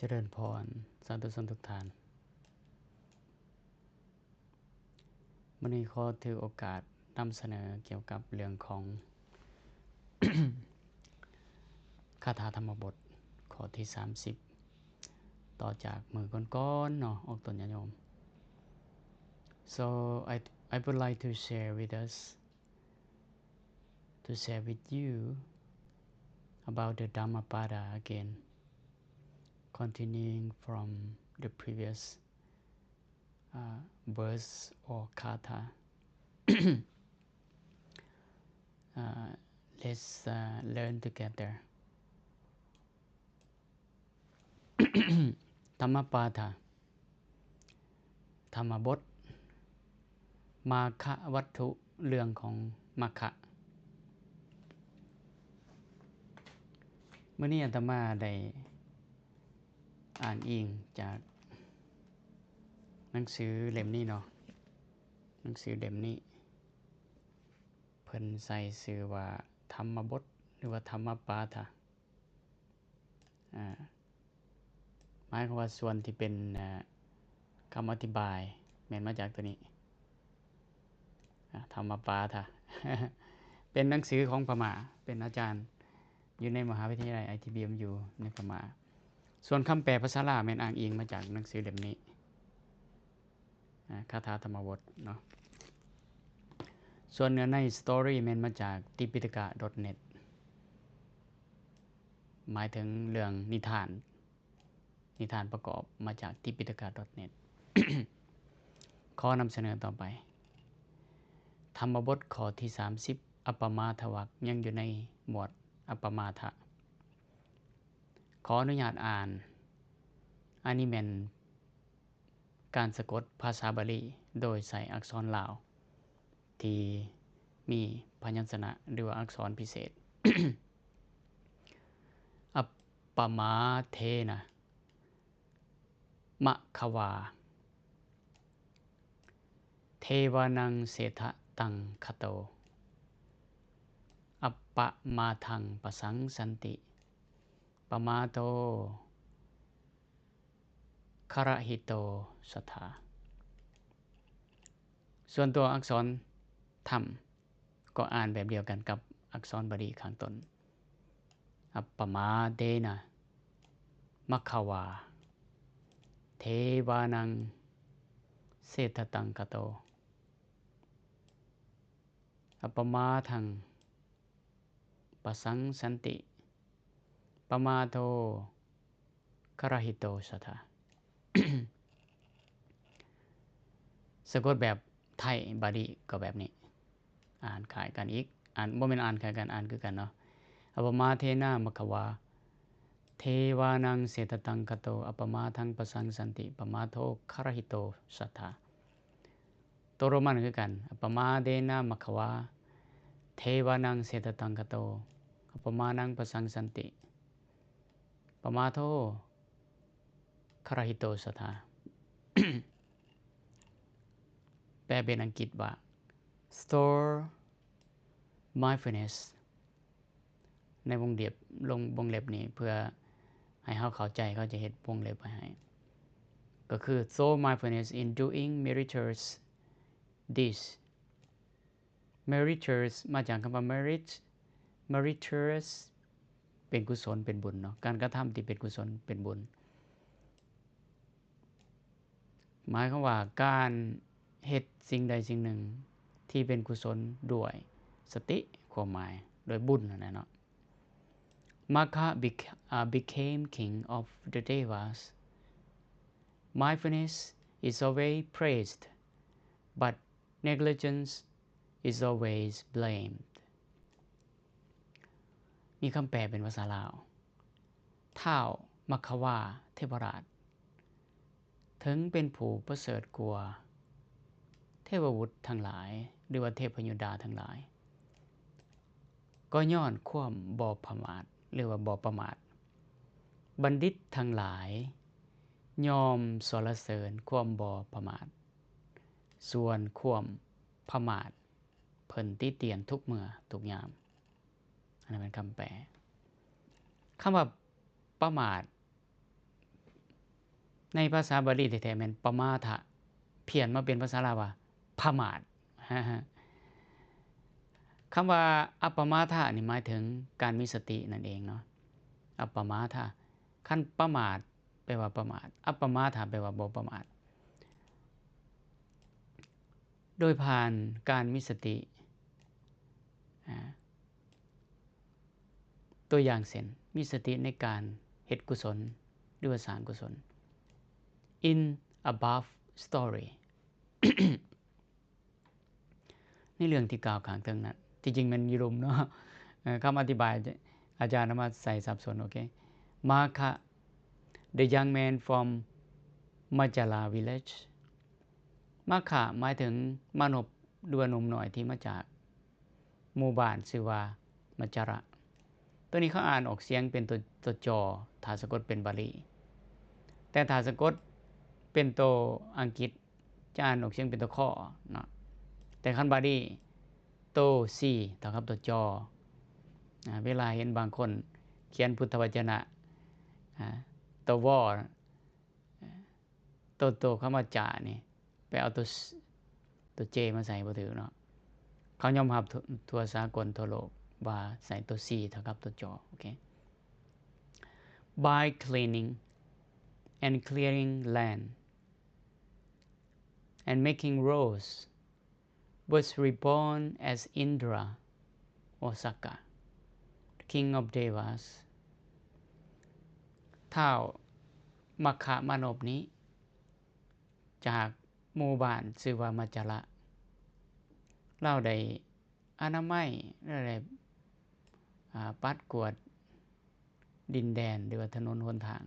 ຈະເລີນພອນ ສາທຸຊົນທຸກທ່ານ. ມື້ນີ້ຂໍຖືໂອກາດນຳສະເໜີກ່ຽວກັບເລື່ອງຂອງ ຄາຖາທຳມະບົດ ຂໍ້ທີສາມສິບ ຕໍ່ຈາກມື້ກ່ອນໆເນາະ ອອກຕົນຍາດໂຍມ. So I, I would like to share with us, to share with you about the Dhammapada again, continuing from the previous, uh, verse or kata. Uh, let's, uh, learn together. ທຳມະປາຖະ ທຳມະບົດ ມາຄະວັດຖຸ ເລື່ອງຂອງມັກຄະ. ມື້ນີ້ອາດຕະມາໄດ້ອ້າງອີງຈາກໜັງສືເຫຼັ້ມນີ້ເນາະ, ໜັງສືເຫຼັ້ມນີ້ ເພິ່ນໃສ່ຊື່ວ່າ ທຳມະບົດ ຫຼືວ່າ ທຳມະປາຖະ. ອາ ໝາຍຄວາມວ່າສ່ວນທີ່ເປັນ ອາ ຄຳອະທິບາຍແມ່ນມາຈາກຕົວນີ້ ອາ ທຳມະປາຖະ ເປັນໜັງສືຂອງພະມ້າ ເປັນອາຈານຢູ່ໃນມະຫາວິທະຍາໄລ ໄອທີບີເອັມຢູ ຢູ່ໃນພະມ້າ. ສ່ວນຄຳແປພາສາລາວແມ່ນອ້າງອີງມາຈາກໜັງສືເຫຼັ້ມນີ້. ອາ ຄາຖາທຳມະບົດເນາະ. ສ່ວນເນື້ອໃນ story ແມ່ນມາຈາກ tipitaka.net ໝາຍເຖິງເລື່ອງນິທານ, ນິທານປະກອບມາຈາກ tipitaka.net. ຂໍນຳສະເໜີຕໍ່ໄປ ທຳມະບົດຂໍ້ທີສາມສິບ ອັບປະມາທະວັກ ຍັງຢູ່ໃນໝວດອັບປະມາທະ. ຂໍອະນຸຍາດອ່ານ, ອັນນີ້ແມ່ນ ການສະກົດພາສາບາລີໂດຍໃຊ້ອັກສອນລາວທີ່ມີພະຍັນຊະນະ ຫຼືວ່າອັກສອນພິເສດ. ອັບປະມາເທນະ ມະຄະວາ ເທວານັງ ເສຖະຕັງຄະໂຕ ອັບປະມາທັງ ປະສັງສັນຕິ ປະມາໂທ ຄະລະຫິໂຕ ສັດທາ. ສ່ວນຕົວອັກສອນທຳກໍອ່ານແບບດຽວກັນກັບອັກສອນບາລີຂ້າງຕົ້ນ ອັບປະມາເທນະ ມະຄະວາ ເທວານັງ ເສຖະຕັງຄະໂຕ ອັບປະມາທັງ ປະສັງສັນຕິ ປະມາໂທ ຄະລະຫິໂຕ ສັດທາ. ສະກົດແບບໄທບາລີກໍແບບນີ້ ອ່ານຄ້າຍກັນອີກ ອ່ານ ບໍ່ແມ່ນອ່ານຄ້າຍກັນ ອ່ານຄືກັນເນາະ. ອັບປະມາເທນະ ມະຄະວາ ເທວານັງ ເສຖະຕັງຄະໂຕ ອັບປະມາທັງ ປະສັງສັນຕິ ປະມາໂທ ຄະລະຫິໂຕ ສັດທາ. ໂຕໂຣມັນຄືກັນ ອັບປະມາເທນະ ມະຄະວາ ເທວານັງ ເສຖະຕັງຄະໂຕ ອັບປະມານັງ ປະສັງສັນຕິ ປະມາໂທ ຄະລະຫິໂຕ ສັດທາ. ແປເປັນອັງກິດວ່າ Store mindfulness ໃນວົງເລັບ ລົງວົງເລັບນີ້ ເພື່ອໃຫ້ເຮົາເຂົ້າໃຈ ເຂົາຈະເຮັດວົງເລັບໄວ້ໃຫ້ ກໍຄື Store mindfulness in doing meritorious deeds. Meritorious ມາຈາກຄຳວ່າ merit, meritorious ເປັນກຸສົນ ເປັນບຸນເນາະ ການກະທຳທີ່ເປັນກຸສົນ ເປັນບຸນ. ໝາຍຄວາມວ່າການເຮັດສິ່ງໃດສິ່ງໜຶ່ງທີ່ເປັນກຸສົນດ້ວຍສະຕິ ຄວາມໝາຍ ດ້ວຍບຸນຫັ້ນແຫຼະເນາະ. Magga bec-, uh, became king of the devas. Mindfulness is always praised, but negligence is always blamed. ມີຄຳແປເປັນພາສາລາວ ທ້າວມັກຄະວາເທວະລາດ ເຖິງເປັນຜູ້ປະເສີດກວ່າເທວະບຸດທັງຫຼາຍ ຫຼືວ່າເທບພະຍດາທັງຫຼາຍ ກໍຍ້ອນຄວາມບໍ່ປະໝາດ ຫຼືວ່າບໍ່ປະໝາດ. ບັນດິດທັງຫຼາຍຍ່ອມສັນລະເສີນຄວາມບໍ່ປະໝາດ, ສ່ວນຄວາມປະໝາດ ເພິ່ນຕິຕຽນທຸກເມື່ອທຸກຍາມ. ອັນນັ້ນແມ່ນຄຳແປ. ຄຳວ່າປະໝາດ ໃນພາສາບາລີແທ້ໆແມ່ນປະມາທະ, ພຽນມາເປັນພາສາລາວວ່າ ພະມາດ. ຄຳວ່າອັບປະມາທະນີ້ໝາຍເຖິງການມີສະຕິນັ້ນເອງເນາະ, ອັບປະມາທະ. ຄັນປະມາດແປວ່າປະມາດ, ອັບປະມາທະແປວ່າບໍ່ປະມາດ. ໂດຍຜ່ານການມີສະຕິ, ອາ, ຕົວຢ່າງເຊັ່ນ ມີສະຕິໃນການເຮັດກຸສົນ ຫຼືວ່າສ້າງກຸສົນ. In above story ໃນເລື່ອງທີ່ກ່າວຂ້າງເທິງນັ້ນ, ທີ່ຈິງແມ່ນຢູ່ລຸ່ມເນາະ, ເອີ ຄຳອະທິບາຍອາຈານເອົາມາໃສ່ສັບສົນ. ໂອເຄ. Makha, the young man from Majala village. ມາຄະ ໝາຍເຖິງມານົບ ຫຼືວ່າໜຸ່ມນ້ອຍທີ່ມາຈາກ ໝູ່ບ້ານຊື່ວ່າມະຈະລະ. ຕົວນີ້ເຂົາອ່ານອອກສຽງເປັນຕົວ ຕົວຈອ ຖ້າສະກົດເປັນບາລີ, ແຕ່ຖ້າສະກົດເປັນໂຕອັງກິດຈະອ່ານອອກສຽງເປັນຕົວຄໍເນາະ, ແຕ່ຄັນບາລີໂຕຊີເທົ່າກັບຕົວຈອ. ອາ ເວລາເຫັນບາງຄົນຂຽນພຸດທະວະຈະນະ ອາ ຕົວວ ໂຕ ໂຕຄຳວ່າຈານີ້ ໄປເອົາຕົວ ຕົວເຈມາໃສ່ບໍ່ຖືກເນາະ. ເຂົາຍອມຮັບທົ່ວ ທົ່ວສາກົນທົ່ວໂລກວ່າໃສ່ຕົວຊີເທົ່າກັບຕົວຈອ. ໂອເຄ. By cleaning and clearing land and making roads, was reborn as Indra or Sakka, the king of Devas. ທ້າວມັກຄະມານົບນີ້ ຈາກໝູ່ບ້ານຊື່ວ່າມັດຈະລະ, ລາວໄດ້ອະນາໄມ, ລາວໄດ້ ອາ ປັດກວາດ ດິນແດນ ຫຼືວ່າຖະໜົນຫົນທາງ.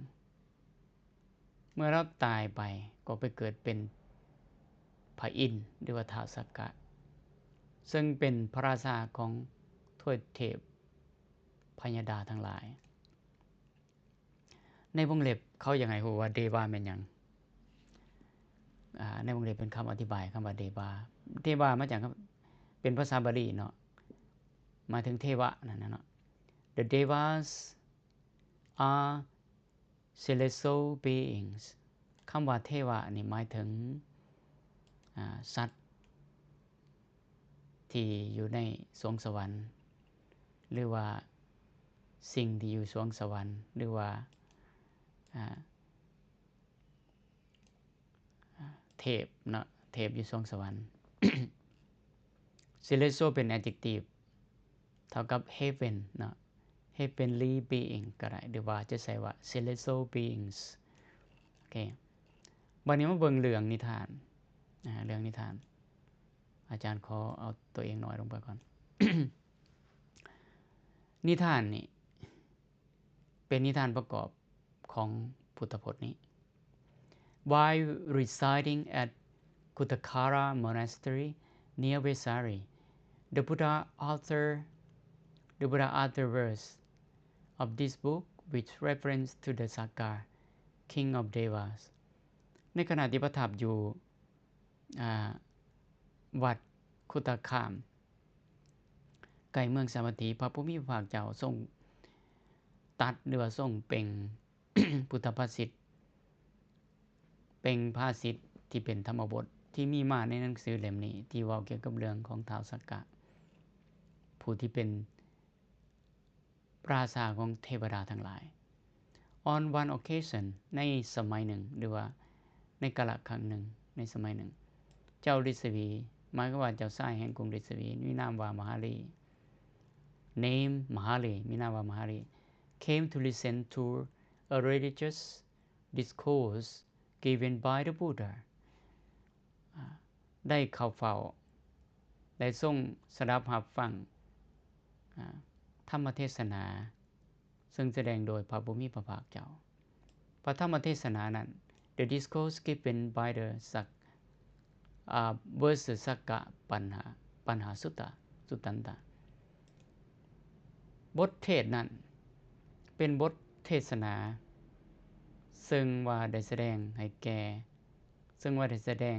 ເມື່ອລາວຕາຍໄປກໍໄປເກີດເປັນພະອິນ ຫຼືວ່າທ້າວສັກກະ ເຊິ່ງເປັນພະລາຊາຂອງທວຍເທບພະຍະດາທັງຫຼາຍ. ໃນວົງເລັບເຂົາຢາກໃຫ້ຮູ້ວ່າເດວາແມ່ນຫຍັງ. ອາ ໃນວົງເລັບເປັນຄຳອະທິບາຍຄຳວ່າເດວາ. ເດວາມາຈາກ ເປັນພາສາບາລີເນາະ, ໝາຍເຖິງເທວະນັ້ນນະເນາະ. The Devas are celestial beings. ຄຳວ່າເທວະນີ້ໝາຍເຖິງ ອາ ສັດທີ່ຢູ່ໃນສວງສະຫວັນ ຫຼືວ່າສິ່ງທີ່ຢູ່ສວງສະຫວັນ ຫຼືວ່າ ອາ ເທບເນາະ, ເທບຢູ່ສວງສະຫວັນ. Celestial ເປັນ adjective ເທົ່າກັບ heaven ເນາະ, heavenly being ກໍໄດ້ ຫຼືວ່າຈະໃຊ້ວ່າ celestial beings. ໂອເຄ, ບັດນີ້ມາເບິ່ງເລື່ອງນິທານ, ອາ, ເລື່ອງນິທານ. ອາຈານຂໍເອົາຕົວເອງນ້ອຍລົງໄປກ່ອນ. ນິທານນີ້ ເປັນນິທານປະກອບຂອງພຸດທະພົດນີ້. While residing at Kutakara Monastery near Vesali, the Buddha author, the Buddha uttered words of this book with reference to the Sakka, king of Devas. ໃນຂະນະທີ່ປະທັບຢູ່ ອາ ວັດຄຸດຕະຄາມ ໃກ້ເມືອງສາວັດຖີ, ພະຜູ້ມີພະພາກເຈົ້າຊົງຕັດ ຫຼືວ່າຊົງເປັ່ງພຸດທະພາສິດ, ເປັ່ງພາສິດທີ່ເປັນທຳມະບົດ ທີ່ມີມາໃນໜັງສືເຫຼັ້ມນີ້ ທີ່ເວົ້າກ່ຽວກັບເລື່ອງຂອງທ້າວສັກກະ ຜູ້ທີ່ເປັນ ລາຊາຂອງເທວະດາທັງຫຼາຍ. On one occasion, ໃນສະໄໝໜຶ່ງ ຫຼືວ່າໃນກາລະຄັ້ງໜຶ່ງ, ໃນສະໄໝໜຶ່ງ, ເຈົ້າລິດສະວີ, ໝາຍຄວາມວ່າເຈົ້າຊາຍແຫ່ງກຸງລິດສະວີ, ມີນາມວ່າມະຫາລີ, name ມະຫາລີ, ມີນາມວ່າມະຫາລີ, came to listen to a religious discourse given by the Buddha. ອາ ໄດ້ເຂົ້າເຝົ້າ, ໄດ້ຊົງສະດັບຮັບຟັງ ອາ ທຳມະເທສະໜາ ເຊິ່ງສະແດງໂດຍພະຜູ້ມີພະພາກເຈົ້າ. ພະທຳມະເທສະໜານັ້ນ The discourse given by the Sak-, ອາ versus Sakka Panha-, Panhasutta Suttatta. ບົດເທດນັ້ນເປັນບົດເທສະໜາ ເຊິ່ງວ່າໄດ້ສະແດງໃຫ້ແກ່ ເຊິ່ງວ່າໄດ້ສະແດງ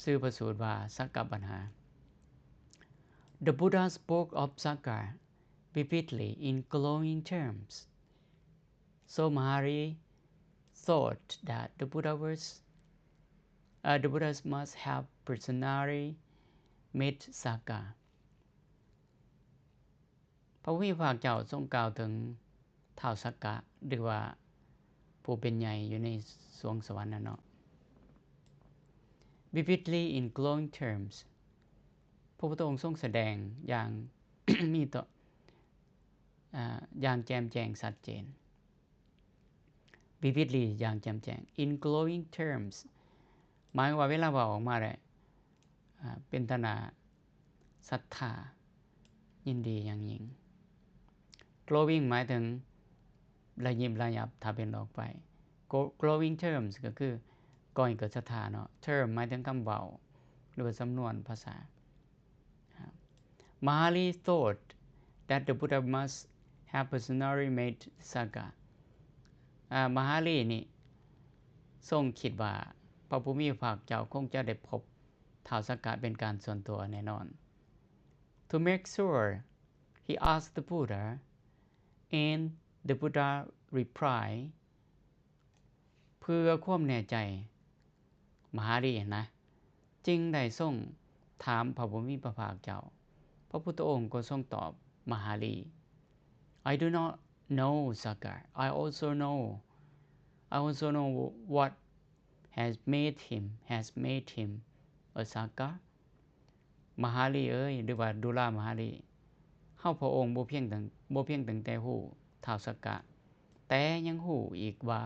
ຊື່ພະສູດວ່າ ສັກກະບັນຫາ. The Buddha spoke of Sakka vividly in glowing terms. So Mahāri thought that the Buddha was, uh, the Buddha must have personally met Sakka. ພະຜູ້ມີພະພາກເຈົ້າຊົງກ່າວເຖິງທ້າວສັກກະ ຫຼືວ່າຜູ້ເປັນໃຫຍ່ຢູ່ໃນສວງສະຫວັນນັ້ນເນາະ vividly in glowing terms. ພະພຸດທະອົງຊົງສະແດງຢ່າງມີຕໍ່ ອາ ຢ່າງແຈ່ມແຈ້ງຊັດເຈນ. Vividly ຢ່າງແຈ່ມແຈ້ງ in glowing terms ໝາຍວ່າເວລາເວົ້າອອກມາແລ້ວ ອາ ເປັນຕາໜ້າສັດທາຍິນດີຢ່າງຍິ່ງ. Glowing ໝາຍເຖິງລະຍິບລະຍັບ ຖ້າເປັນອອກໄປ Glo- glowing terms ກໍຄືກໍ່ໃຫ້ເກີດສັດທາເນາະ Term ໝາຍເຖິງຄຳເວົ້າ ຫຼືວ່າສຳນວນພາສາ. Mahāri thought that the Buddha must have personally met Sakka. ອາ ມະຫາລີນີ້ຊົງຄິດວ່າພະຜູ້ມີພະພາກເຈົ້າຄົງຈະໄດ້ພົບທ້າວສັກກະເປັນການສ່ວນຕົວແນ່ນອນ. To make sure, he asked the Buddha, and the Buddha replied, ເພື່ອຄວາມແນ່ໃຈ ມະຫາລີຫັ້ນນະ ຈຶ່ງໄດ້ຊົງຖາມພະຜູ້ມີພະພາກເຈົ້າ. ພະພຸດທະອົງກໍຊົງຕອບມະຫາລີ I do not know Sakka. I also know, I also know what has made him, has made him a Sakka. ມະຫາລີເອີຍ ຫຼືວ່າດຸລາມະຫາລີ, ເຮົາພະອົງບໍ່ພຽງແຕ່ ບໍ່ພຽງຕັ້ງແຕ່ຮູ້ທ້າວສັກກະ ແຕ່ຍັງຮູ້ອີກວ່າ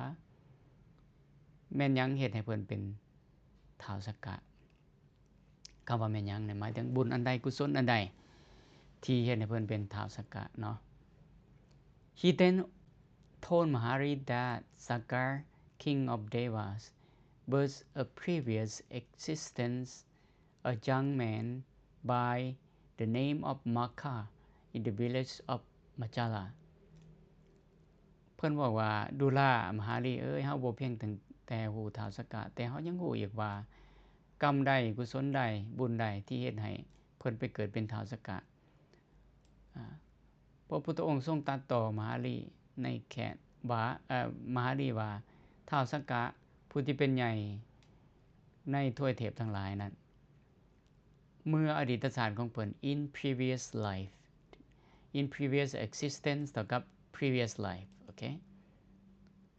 ແມ່ນຫຍັງເຮັດໃຫ້ເພິ່ນເປັນທ້າວສັກກະ. ຄຳວ່າແມ່ນຫຍັງນີ້ ໝາຍເຖິງບຸນອັນໃດ ກຸສົນອັນໃດ ທີ່ເຮັດໃຫ້ເພິ່ນເປັນທ້າວສັກກະເນາະ. He then told Mahāri that Sakka, king of Devas, was a previous existence a young man by the name of Magha in the village of Majjhala. ເພິ່ນບອກວ່າ ດຸລາມະຫາລີເອີຍ ເຮົາບໍ່ພຽງແຕ່ຮູ້ທ້າວສັກກະ ແຕ່ເຮົາຍັງຮູ້ອີກວ່າ ກຳໃດ ກຸສົນໃດ ບຸນໃດ ທີ່ເຮັດໃຫ້ເພິ່ນໄປເກີດເປັນທ້າວສັກກະ. ອາ ພະພຸດທະອົງຊົງຕັດຕໍ່ມະຫາລີໃນແຄນວ່າ ເອີ ມະຫາລີວ່າ ທ້າວສັກກະ ຜູ້ທີ່ເປັນໃຫຍ່ໃນທວາຍເທບທັງຫຼາຍນັ້ນ ເມື່ອອະດີດຕະຊາດຂອງເພິ່ນ in previous life, in previous existence ເທົ່າກັບ previous life. ໂອເຄ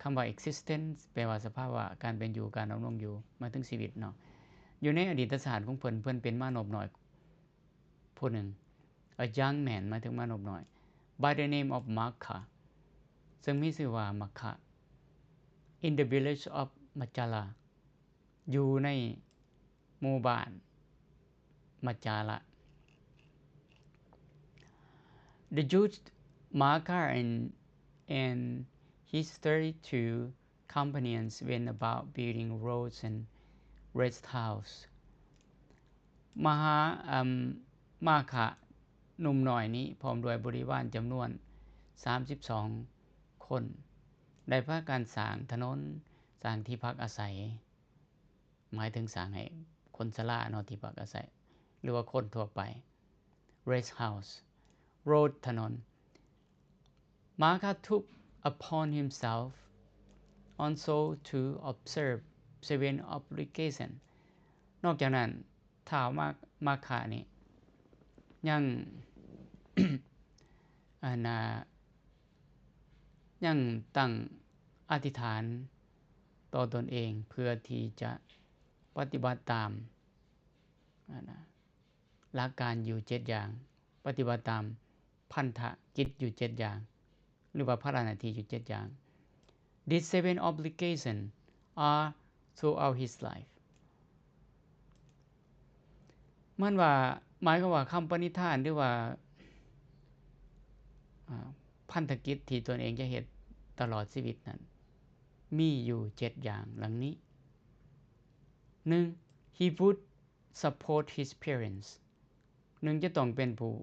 ຄຳວ່າ existence ແປວ່າສະພາວະ ການເປັນຢູ່ ການດຳລົງຢູ່ ໝາຍເຖິງຊີວິດເນາະ. ຢູ່ໃນອະດີດຕະຊາດຂອງເພິ່ນ ເພິ່ນເປັນມານົບນ້ອຍຜູ້ໜຶ່ງ a young man ໝາຍເຖິງມານົບນ້ອຍ by the name of Magha ເຊິ່ງມີຊື່ວ່າ Magha in the village of Majjhala ຢູ່ໃນ ໝູ່ບ້ານມັດຈາລະ. The youth Magha and, and his thirty-two companions went about building roads and rest house. ມະຫາ ເອີ່ມ ມາຄະໜຸ່ມນ້ອຍນີ້ ພ້ອມດ້ວຍບໍລິວານຈຳນວນສາມສິບສອງຄົນ ໄດ້ພາກັນສ້າງຖະໜົນ, ສ້າງທີ່ພັກອາໄສ. ໝາຍເຖິງສ້າງໃຫ້ຄົນຊະລາເນາະ ທີ່ພັກອາໄສ ຫຼືວ່າຄົນທົ່ວໄປ. Rest house, road ຖະໜົນ. Magha took upon himself also to observe seven obligation. ນອກຈາກນັ້ນ ທ້າວມາ ມາຄະນີ້ຍັງ ອັນນ່າ ຍັງຕັ້ງອະທິຖານຕໍ່ຕົນເອງ ເພື່ອທີ່ຈະປະຕິບັດຕາມ ອັນນ່າ ຫຼັກການຢູ່ເຈັດຢ່າງ, ປະຕິບັດຕາມພັນທະກິດຢູ່ເຈັດຢ່າງ ຫຼືວ່າພາລະໜ້າທີ່ຢູ່ເຈັດຢ່າງ. These seven obligation are throughout his life. ມັນວ່າ ໝາຍຄວາມວ່າຄຳປະນິທານ ຫຼືວ່າ ອາ ພັນທະກິດທີ່ຕົນເອງຈະເຮັດຕະຫຼອດຊີວິດນັ້ນ ມີຢູ່ເຈັດຢ່າງດັ່ງນີ້. ໜຶ່ງ he would support his parents. ໜຶ່ງ ຈະຕ້ອງເປັນຜູ້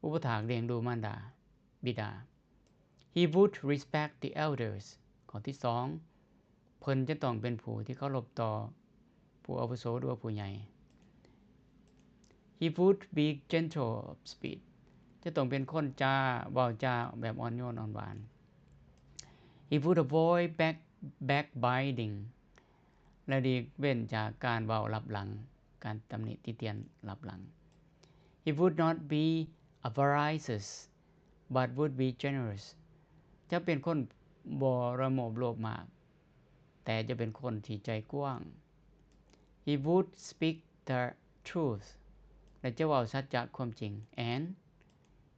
ອຸປະຖາກລ້ຽງດູມານດາ ບິດາ. He would respect the elders. ຂໍ້ທີສອງ ເພິ່ນຈະຕ້ອງເປັນຜູ້ທີ່ເຄົາລົບຕໍ່ຜູ້ອາວຸໂສ ຫຼືວ່າຜູ້ໃຫຍ່. He would be gentle of speech. ຈະຕ້ອງເປັນຄົນຈາ ເວົ້າຈາແບບອ່ອນໂຍນອ່ອນຫວານ. He would avoid back, backbiting ແລະ ຫຼີກເວັ້ນຈາກການເວົ້າລັບຫຼັງ, ການຕຳໜິຕິຕຽນລັບຫຼັງ. He would not be avaricious, but would be generous. ຈະເປັນຄົນບໍ່ລະໂມບໂລບມາກ, ແຕ່ຈະເປັນຄົນທີ່ໃຈກວ້າງ. He would speak the truth ແລະ ຈະເວົ້າສັດຈະຄວາມຈິງ. And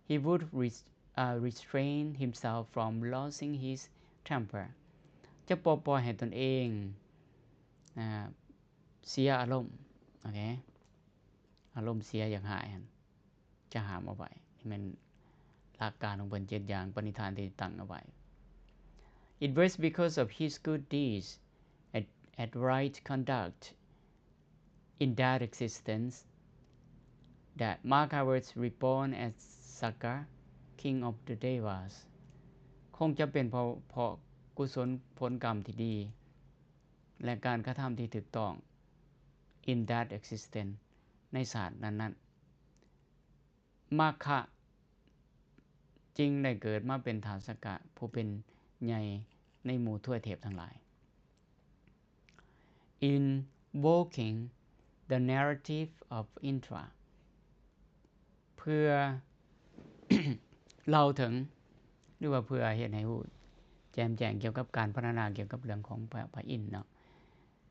he would res-, uh, restrain himself from losing his temper. ຈະບໍ່ປ່ອຍໃຫ້ຕົນເອງ ອ່າ ເສຍອາລົມ. ໂອເຄ ອາລົມເສຍຢາກຮ້າຍຫັ້ນ ຈະຫ້າມເອົາໄວ້. ນີ້ແມ່ນຫຼັກການຂອງເພິ່ນເຈັດຢ່າງ ປະນິທານທີ່ຕັ້ງເອົາໄວ້. It was because of his good deeds and, and right conduct in that existence that Makha was reborn as Sakka, king of the Devas. ຄົງຈະເປັນເພາະ, ເພາະກຸສົນຜົນກຳທີ່ດີ ແລະ ການກະທຳທີ່ຖືກຕ້ອງ in that existence ໃນຊາດນັ້ນໆ. ມາຄະຈຶ່ງໄດ້ເກີດມາເປັນທ້າວສັກກະ ຜູ້ເປັນໃຫຍ່ໃນໝູ່ທວາຍເທບທັງຫຼາຍ. Invoking the narrative of Indra ເພື່ອເລົ່າເຖິງ ຫຼືວ່າເພື່ອເຮັດໃຫ້ຮູ້ແຈ່ມແຈ້ງກ່ຽວກັບການພັນລະນາກ່ຽວກັບເລື່ອງຂອງພະ, ພະອິນເນາະ.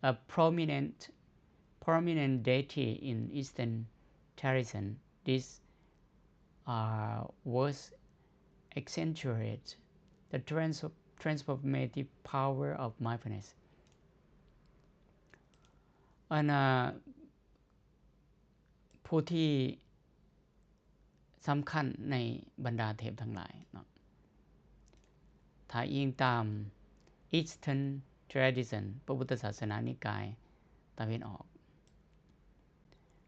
A prominent, prominent deity in Eastern tradition, this, uh, verse accentuates the trans-, transformative power of mindfulness. ອັນນາ ຜູ້ທີ່ ສຳຄັນໃນບັນດາເທບທັງຫຼາຍເນາະ. ຖ້າອີງຕາມ Eastern Tradition ພະພຸດທະສາສະໜານິກາຍຕາເວັນອອກ,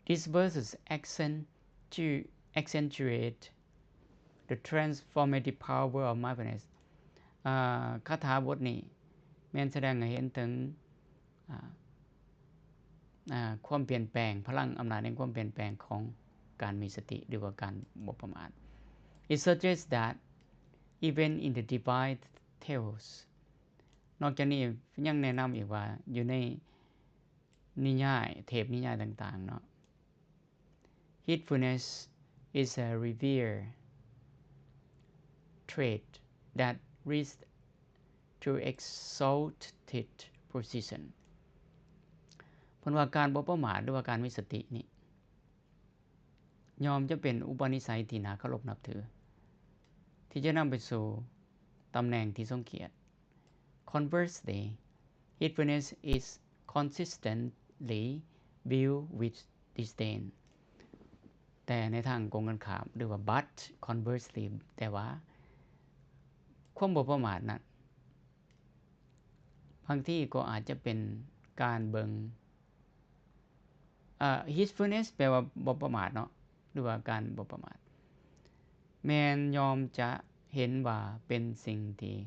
these verses accentu-, accentuate the transformative power of mindfulness. ອາ, ຄາຖາບົດນີ້ແມ່ນສະແດງໃຫ້ເຫັນເຖິງ ອາ ອາ ຄວາມປ່ຽນແປງ, ພະລັງອຳນາດແຫ່ງຄວາມປ່ຽນແປງຂອງການມີສະຕິ ຫຼືວ່າການບໍ່ປະໝາດ. It suggests that even in the divine tales, ນອກຈາກນີ້ຍັງແນະນຳອີກວ່າ ຢູ່ໃນນິຍາຍ, ເທບນິຍາຍຕ່າງໆເນາະ, Heedfulness is a revere trait that leads to exalted position. ເພິ່ນວ່າການບໍ່ປະໝາດ ຫຼືວ່າການມີສະຕິນີ້ ຍ່ອມຈະເປັນອຸປະນິໄສທີ່ໜ້າເຄົາລົບນັບຖື ທີ່ຈະນຳໄປສູ່ຕຳແໜ່ງທີ່ຊົງກຽດ. Conversely, heedfulness is consistently viewed with disdain. ແຕ່ໃນທາງກົງກັນຂ້າມ ຫຼືວ່າ but conversely ແຕ່ວ່າຄວາມບໍ່ປະໝາດນັ້ນ ບາງທີກໍອາດຈະເປັນການເບິ່ງ ເອີ heedfulness ແປວ່າບໍ່ປະໝາດເນາະ ຫຼືວ່າການບໍ່ປະໝາດ ແມ່ນຍ່ອມຈະເຫັນວ່າເປັນສິ່ງທີ່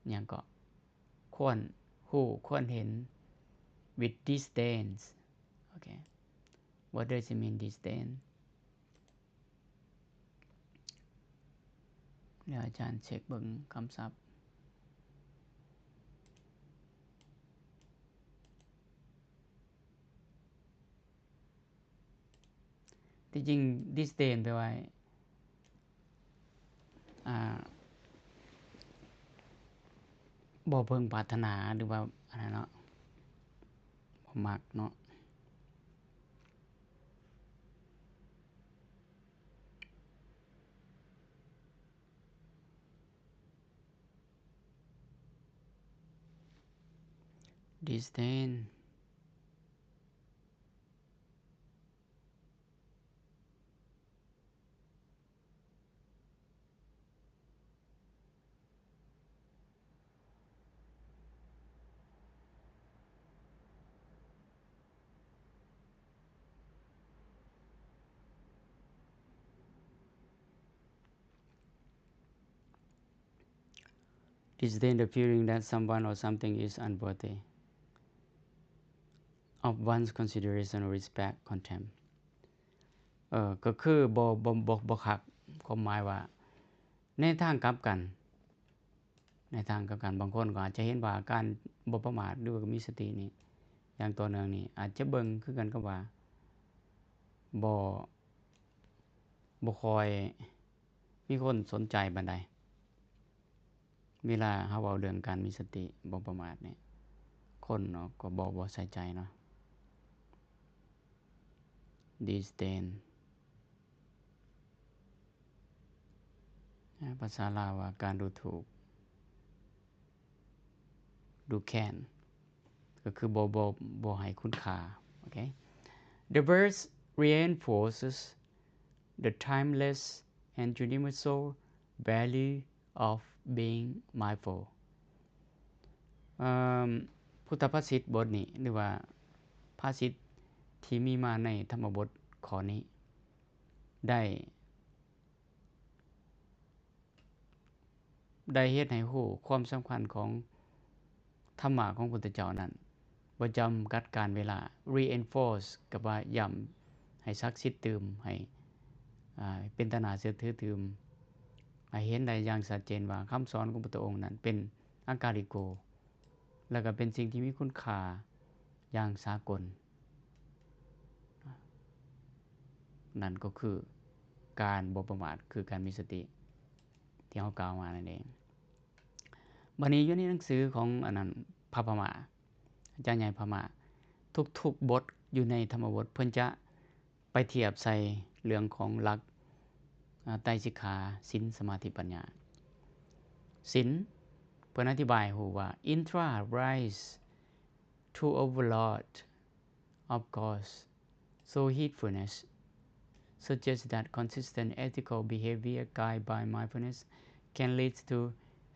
ຫຍັງເກາະ ຄວນຮູ້ຄວນເຫັນ with disdain. ໂອເຄ what does it mean, disdain? ດຽວອາຈານເຊັກເບິ່ງຄຳສັບ. ທີ່ຈິງ disdain ແປວ່າ ອ່າ ບໍ່ເພິ່ງປາດຖະໜາ ຫຼືວ່າອັນນັ້ນເນາະ ບໍ່ມັກເນາະ. Disdain. Disdain the feeling that someone or something is unworthy of one's consideration or respect, contempt. ເອີ ກໍຄືບໍ່ ບໍ່ ບໍ່ ບໍ່ຄັກ ຄວາມໝາຍວ່າ ໃນທາງກັບກັນ ໃນທາງກັບກັນ ບາງຄົນກໍອາດຈະເຫັນວ່າການບໍ່ປະໝາດ ຫຼືວ່າມີສະຕິນີ້ຢ່າງຕໍ່ເນື່ອງນີ້ ອາດຈະເບິ່ງຄືກັນກັບວ່າບໍ່ ບໍ່ຄ່ອຍມີຄົນສົນໃຈປານໃດ. ເວລາເຮົາເວົ້າເລື່ອງການມີສະຕິ ບໍ່ປະໝາດນີ້ ຄົນເນາະ ກໍບໍ່ ບໍ່ໃສ່ໃຈເນາະ. Disdain ອາ ພາສາລາວວ່າການດູຖູກ ດູແຄ້ນ ກໍຄືບໍ່ ບໍ່ ບໍ່ໃຫ້ຄຸນຄ່າ. ໂອເຄ The verse reinforces the timeless and universal value of being mindful. ເອີ່ມ ພຸດທະພາສິດບົດນີ້ ຫຼືວ່າພາສິດທີ່ມີມາໃນທຳມະບົດຂໍ້ນີ້ ໄດ້ ໄດ້ເຮັດໃຫ້ຮູ້ຄວາມສຳຄັນຂອງທຳມະຂອງພຸດທະເຈົ້ານັ້ນ ບໍ່ຈຳກັດການເວລາ. Reinforce ກໍວ່າຢ້ຳໃຫ້ສັກສິດຕື່ມ ໃຫ້ ອ່າ ເປັນຕາໜ້າເຊື່ອຖືຕື່ມ ໃຫ້ເຫັນໄດ້ຢ່າງຊັດເຈນວ່າຄຳສອນຂອງພະພຸດທະອົງນັ້ນເປັນອາກາລິໂກ ແລ້ວກໍເປັນສິ່ງທີ່ມີຄຸນຄ່າຢ່າງສາກົນ. ນັ້ນກໍຄືການບໍ່ປະໝາດ ຄືການມີສະຕິທີ່ເຮົາກ່າວມານັ້ນເອງ. ບັດນີ້ຢູ່ໃນໜັງສືຂອງອັນນັ້ນ ພະພະມ້າ ອາຈານໃຫຍ່ພະມ້າ ທຸກໆບົດຢູ່ໃນທຳມະບົດ ເພິ່ນຈະໄປທຽບໃສ່ເລື່ອງຂອງຫຼັກ ອາ ໄຕສິກຂາ ສິນ ສະມາທິ ປັນຍາ. ສິນ ເພິ່ນອະທິບາຍໃຫ້ຮູ້ວ່າ Indra rise to overlord of gods, so heedfulness suggests that consistent ethical behavior guided by mindfulness can lead to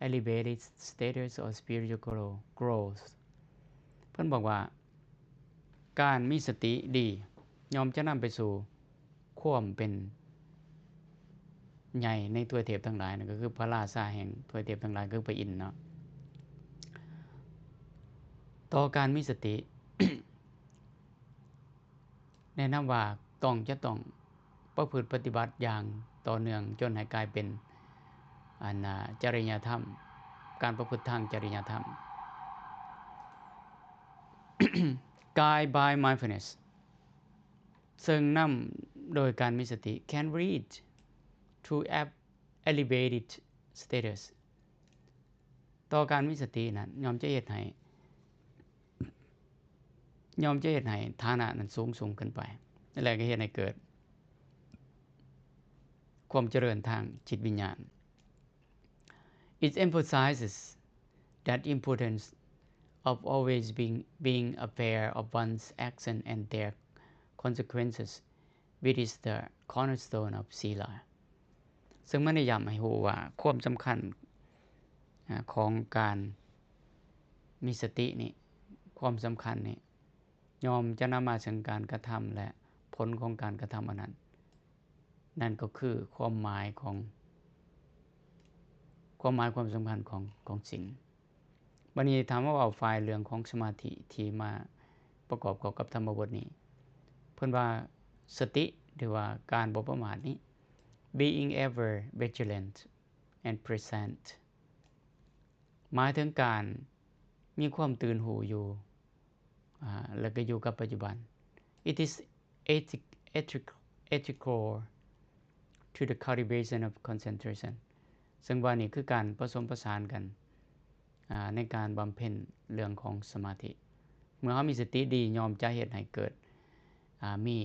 elevated status or spiritual grow- growth. ເພິ່ນບອກວ່າ ການມີສະຕິດີຍ່ອມຈະນຳໄປສູ່ຄວາມເປັນໃຫຍ່ໃນທວາຍເທບທັງຫຼາຍ ນັ້ນກໍຄືພະລາຊາແຫ່ງທວາຍເທບທັງຫຼາຍ ຄືພະອິນເນາະ. ຕໍ່ການມີສະຕິ ແນະນຳວ່າຕ້ອງ ຈະຕ້ອງປະພຶດປະຕິບັດຢ່າງຕໍ່ເນື່ອງ ຈົນໃຫ້ກາຍເປັນ ອັນ ອາ ຈະລິຍະທຳ ການປະພຶດທາງຈະລິຍະທຳ Guided by mindfulness ເຊິ່ງນຳໂດຍການມີສະຕິ can lead to ab- elevated status. ຕໍ່ການມີສະຕິນັ້ນ ຍ່ອມຈະເຮັດໃຫ້ ຍ່ອມຈະເຮັດໃຫ້ຖານະນັ້ນສູງ ສູງຂຶ້ນໄປ ແລະ ກໍເຮັດໃຫ້ເກີດຄວາມຈະເລີນທາງຈິດວິນຍານ. It emphasizes that importance of always being, being aware of one's action and their consequences, which is the cornerstone of sila. ເຊິ່ງມັນໄດ້ຢ້ຳໃຫ້ຮູ້ວ່າຄວາມສຳຄັນ ອາ ຂອງການມີສະຕິນີ້ ຄວາມສຳຄັນນີ້ຍ່ອມຈະນຳມາເຊິ່ງການກະທຳ ແລະ ຜົນຂອງການກະທຳອັນນັ້ນ ນັ້ນກໍຄືຄວາມໝາຍຂອງ ຄວາມໝາຍຄວາມສຳຄັນຂອງ ຂອງສິນ. ບັດນີ້ຖ້າມາເວົ້າຝ່າຍເລື່ອງຂອງສະມາທິທີ່ມາປະກອບເຂົ້າກັບທຳມະບົດນີ້ ເພິ່ນວ່າສະຕິ ຫຼືວ່າການບໍ່ປະໝາດນີ້ being ever vigilant and present ໝາຍເຖິງການມີຄວາມຕື່ນຮູ້ຢູ່ ອາ ແລ້ວກໍຢູ່ກັບປັດຈຸບັນ. It is integral to the cultivation of concentration ເຊິ່ງວ່ານີ້ຄືການປະສົມປະສານກັນ ອາ ໃນການບຳເພັນເລື່ອງຂອງສະມາທິ. ເມື່ອເຮົາມີສະຕິດີ ຍ່ອມຈະເຮັດໃຫ້ເກີດ ອາ ມີ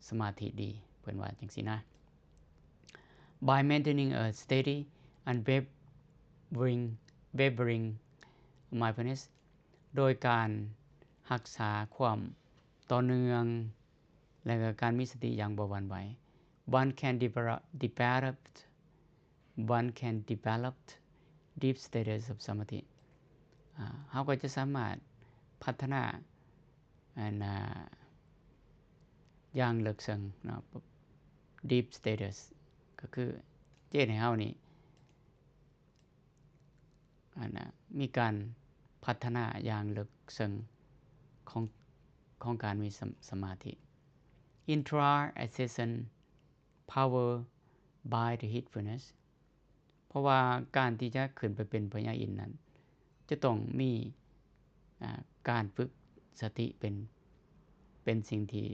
ສະມາທິດີ ເພິ່ນວ່າຈັ່ງຊີ້ນະ. By maintaining a steady, unwavering, wavering mindfulness ໂດຍການຮັກສາຄວາມຕໍ່ເນື່ອງ ແລະ ການມີສະຕິຢ່າງບໍ່ຫວັ່ນໄຫວ one can develop, develop, one can develop deep status of samadhi. ອາ ເຮົາກໍຈະສາມາດພັດທະນາ ອັນ ອາ ຢ່າງເລິກເຊິ່ງເນາະ deep status ກໍຄືຈະເຮັດໃຫ້ເຮົານີ້ ອັນນະ ມີການພັດທະນາຢ່າງເລິກເຊິ່ງຂອງ ຂອງການມີສະ ສະມາທິ. Indra ascension power by the heedfulness ເພາະວ່າການທີ່ຈະຂຶ້ນໄປເປັນພະຍາອິນນັ້ນ ຈະຕ້ອງມີ ອາ ການຝຶກສະຕິເປັນ ເປັນສິ່ງທີ່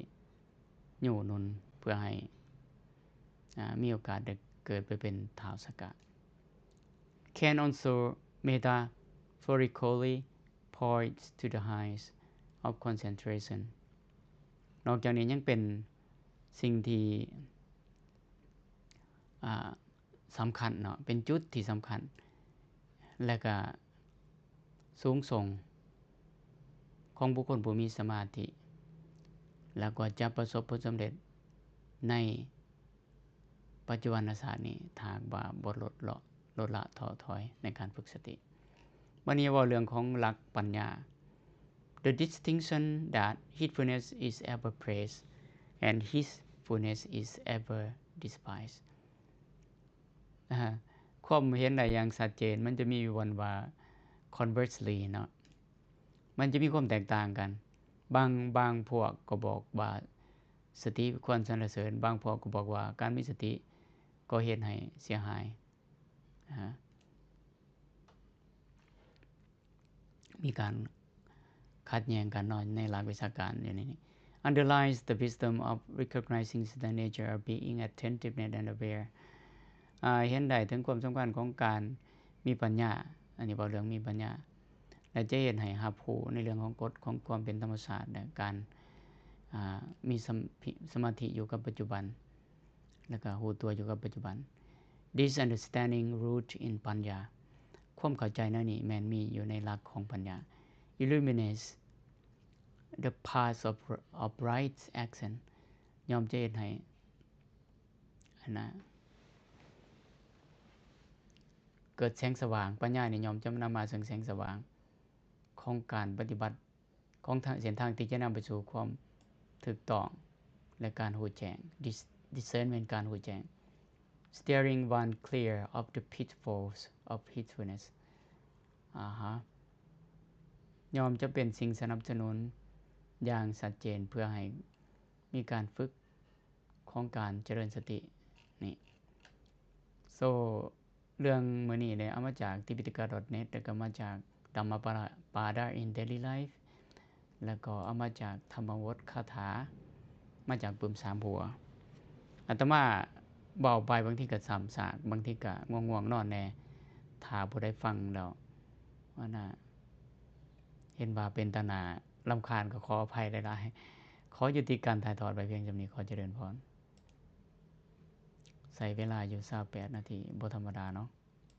ຍູ້ໜູນເພື່ອໃຫ້ ອາ ມີໂອກາດໄດ້ເກີດໄປເປັນທ້າວສະກະ. Can also metaphorically point to the heights of concentration. ນອກຈາກນີ້ຍັງເປັນສິ່ງທີ່ ອາ ສຳຄັນເນາະ ເປັນຈຸດທີ່ສຳຄັນ ແລະກະສູງສົ່ງຂອງບຸກຄົນຜູ້ມີສະມາທິ ແລ້ວກໍຈະປະສົບຜົນສຳເລັດໃນປັດຈຸບັນນະຊາດນີ້ ຖ້າຫາກວ່າບໍ່ລົດເລາະ ລົດລະທໍ້ຖອຍໃນການຝຶກສະຕິ. ບັດນີ້ເວົ້າເລື່ອງຂອງຫຼັກປັນຍາ The distinction that heedfulness is ever praised and heedfulness is ever despised. ອາ ຄວາມເຫັນໄດ້ຢ່າງຊັດເຈນ ມັນຈະມີຢູ່ບ່ອນວ່າ conversely ເນາະ ມັນຈະມີຄວາມແຕກຕ່າງກັນ. ບາງ ບາງພວກກໍບອກວ່າສະຕິຄວນສັນລະເສີນ, ບາງພວກກໍບອກວ່າການມີສະຕິກໍເຮັດໃຫ້ເສຍຫາຍ. ອາ ມີການຂັດແຍ່ງກັນເນາະ ໃນຫຼັກວິຊາການຢູ່ໃນນີ້. Underlies the wisdom of recognizing the nature of being attentiveness and aware. ອາ ເຫັນໄດ້ເຖິງຄວາມສຳຄັນຂອງການມີປັນຍາ, ອັນນີ້ເວົ້າເລື່ອງມີປັນຍາ ແລະ ຈະເຮັດໃຫ້ຮັບຮູ້ໃນເລື່ອງຂອງກົດຂອງຄວາມເປັນທຳມະຊາດ ແລະ ການ ອາ ມີສະ ສະມາທິຢູ່ກັບປັດຈຸບັນ ແລ້ວກໍຮູ້ຕົວຢູ່ກັບປັດຈຸບັນ. This understanding rooted in ປັນຍາ. ຄວາມເຂົ້າໃຈແນວນີ້ແມ່ນມີຢູ່ໃນຫຼັກຂອງປັນຍາ. Illuminates the path of, of right action. ຍ່ອມຈະເຮັດໃຫ້ ອັນນະ ເກີດແສງສະຫວ່າງ. ປັນຍານີ້ຍ່ອມຈະນຳມາເຊິ່ງແສງສະຫວ່າງຂອງການປະຕິບັດ ຂອງທາງ ເສັ້ນທາງທີ່ຈະນຳໄປສູ່ຄວາມຖືກຕ້ອງ ແລະ ການຮູ້ແຈ້ງ dis- discernment ການຮູ້ແຈ້ງ. Steering one clear of the pitfalls of heedfulness. ອາຮະ ຍ່ອມຈະເປັນສິ່ງສະໜັບສະໜູນຢ່າງຊັດເຈນເພື່ອໃຫ້ມີການຝຶກຂອງການຈະເລີນສະຕິນີ້. So ເລື່ອງມື້ນີ້ໄດ້ເອົາມາຈາກ Tipitaka dot net ແລ້ວກໍມາຈາກ Dhammapada in Daily Life ແລ້ວກໍເອົາມາຈາກທຳມະບົດຄາຖາ ມາຈາກປຶ້ມສາມຫົວ. ອາດຕະມາເວົ້າໄປບາງທີກໍຊ້ຳຊາກ ບາງທີກໍງ່ວງໆນອນແດ່. ຖ້າຜູ້ໃດຟັງແລ້ວ ອັນນະ ເຫັນວ່າເປັນຕາໜ້າລຳຄານ ກໍຂໍອະໄພຫຼາຍໆ. ຂໍຍຸຕິການຖ່າຍທອດໄວ້ພຽງສ່ຳນີ້. ຂໍຈະເລີນພອນ. ໃຊ້ເວລາຢູ່ຊາວແປດນາທີ ບໍ່ທຳມະດາເນາະ.